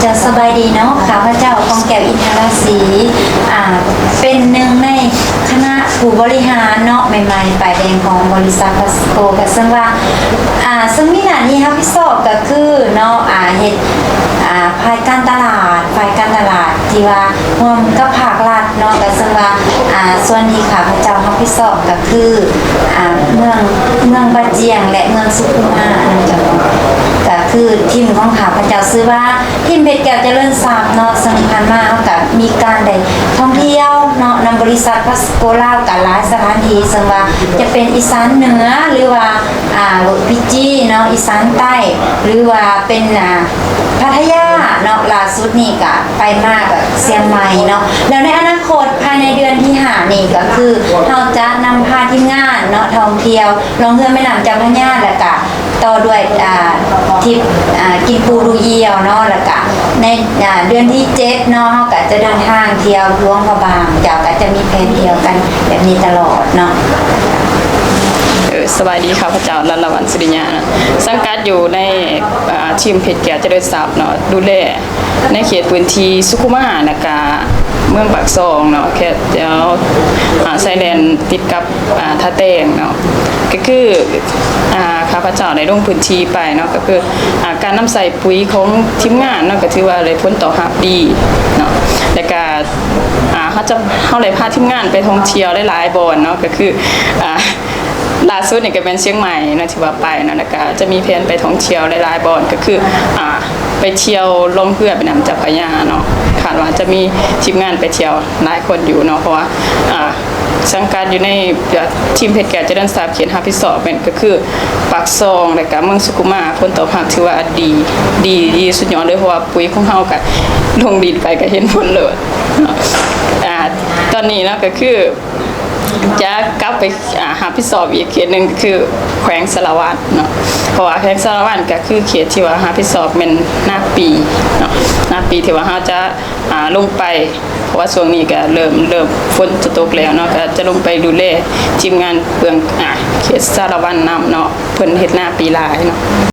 ເຈົ້າ ສະບາຍດີເນາະ, ຂ້າພະເຈົ້າ ກອງແກ້ວ ອິນທະລາສີ ອ່າ ເປັນໜຶ່ງໃນຄະນະຜູ້ບໍລິຫານເນາະ ໃໝ່ໆ ປາຍແດງຂອງບໍລິສັດພາສໂກ ກໍເຊິ່ງວ່າ ອ່າ ເຊິ່ງມີໜ້າທີ່ຮັບຜິດຊອບກໍຄືເນາະ ອ່າ ເຮັດ ອ່າ ຝ່າຍການຕະຫຼາດ ຝ່າຍການຕະຫຼາດທີ່ວ່າຮ່ວມກັບພາກລັດເນາະ ກໍເຊິ່ງວ່າ ອ່າ ສ່ວນທີ່ຂ້າພະເຈົ້າຮັບຜິດຊອບກໍຄື ອ່າ ເມືອງ ເມືອງບາຈຽງ ແລະ ເມືອງສຸຂຸມາເນາະ ເຈົ້າເນາະ. ກໍຄືທີມຂອງຂ້າພະເຈົ້າຊື່ວ່າ ທີມເພັດແກ້ວຈະເລີນຊັບເນາະ, ເຊິ່ງຜ່ານມາເຮົາກະມີການໄດ້ທ່ອງທ່ຽວເນາະ ນຳບໍລິສັດພາສໂກລາວກະຫຼາຍສະຖານທີ່ ເຊິ່ງວ່າຈະເປັນອີສານເໜືອ ຫຼືວ່າ ອ່າ ວິຈິເນາະ ອີສານໃຕ້ ຫຼືວ່າເປັນ ອ່າ ພັດທະຍາເນາະ, ລ່າສຸດນີ້ກະໄປມາກະຊຽງໃໝ່ເນາະ. ແລ້ວໃນອະນາຄົດພາຍໃນເດືອນທີຫ້ານີ້ ກະຄືເຮົາຈະນຳພາທີມງານເນາະ ທ່ອງທ່ຽວລ່ອງເຮືອແມ່ນ້ຳເຈົ້າພະຍາ ແລ້ວກະ ຕໍ່ດ້ວຍ ອ່າ ທຣິບ ອ່າ ກິນປູດູຢ່ຽວເນາະ ແລ້ວກະໃນ ອ່າ ເດືອນທີເຈັດເນາະ ເຮົາກະຈະເດີນທາງທ່ຽວຫຼວງພະບາງ ເຈົ້າ ກະຈະມີແຜນທ່ຽວກັນແບບນີ້ຕະຫຼອດເນາະ. ເອີ ສະບາຍດີ ຂ້າພະເຈົ້າ ລັດລະວັນ ສຸລິຍາ ສັງກັດຢູ່ໃນ ອ່າ ທີມເພັດແກ້ວຈະເລີນຊັບເນາະ ດູແລ ໃນເຂດພື້ນທີ່ສຸຂຸມາ ແລ້ວກະເມືອງປາກຊ່ອງເນາະ ແຂວງ ແຖວ ອ່າ ຊາຍແດນຕິດກັບ ອ່າ ທ່າແຕງເນາະ. ກໍຄື ອ່າ ຂ້າພະເຈົ້າໄດ້ລົງພື້ນທີ່ໄປເນາະ ກໍຄື ອ່າ ການນຳໃຊ້ປຸຍຂອງທີມງານເນາະ ກໍຖືວ່າໄດ້ຜົນຕອບຮັບດີເນາະ ແລ້ວກະ ອ່າ ເຮົາຈະ ເຮົາໄດ້ພາທີມງານໄປທ່ອງທ່ຽວຫຼາຍໆບ່ອນເນາະ ກໍຄື ອ່າ ລ່າສຸດນີ້ກໍແມ່ນຊຽງໃໝ່ເນາະ ທີ່ວ່າໄປເນາະ ແລ້ວກະຈະມີແຜນໄປທ່ອງທ່ຽວຫຼາຍໆບ່ອນ ກໍຄື ອ່າ ໄປທ່ຽວລ່ອງເຮືອແມ່ນ້ຳເຈົ້າພະຍາເນາະ. ຄາດວ່າຈະມີທີມງານໄປທ່ຽວຫຼາຍຄົນຢູ່ເນາະ ເພາະວ່າ ອ່າ ສັງກັດຢູ່ໃນ ອ່າ ທີມເພັດແກ້ວຈະເລີນຊັບ ເຂດຮັບຜິດຊອບແມ່ນກໍຄືປາກຊ່ອງ ແລ້ວກະເມືອງສຸຂຸມາ ຜົນຕອບຮັບຖືວ່າດີ ດີ ດີສຸດຍອດເລີຍ ເພາະວ່າປຸຍຂອງເຮົາກະລົງດິນໄປກະເຫັນຜົນໂລດເນາະ. ອ່າ ຕອນນີ້ເນາະ ກໍຄື ຈະກັບໄປ ອ່າ ຮັບຜິດຊອບອີກເຂດໜຶ່ງ ຄືແຂວງສາລະວັນເນາະ ເພາະວ່າແຂວງສາລະວັນກໍຄືເຂດທີ່ວ່າຮັບຜິດຊອບແມ່ນນາປີເນາະ ນາປີທີ່ວ່າເຮົາຈະ ອ່າ ລົງໄປ ເພາະວ່າຊ່ວງນີ້ກໍເລີ່ມ ເລີ່ມຝົນຈະຕົກແລ້ວເນາະ ກໍຈະລົງໄປດູແລທີມງານເບື້ອງ ອ່າ ເຂດສາລະວັນນຳເນາະ ເພິ່ນເຮັດນາປີຫຼາຍເນາະ.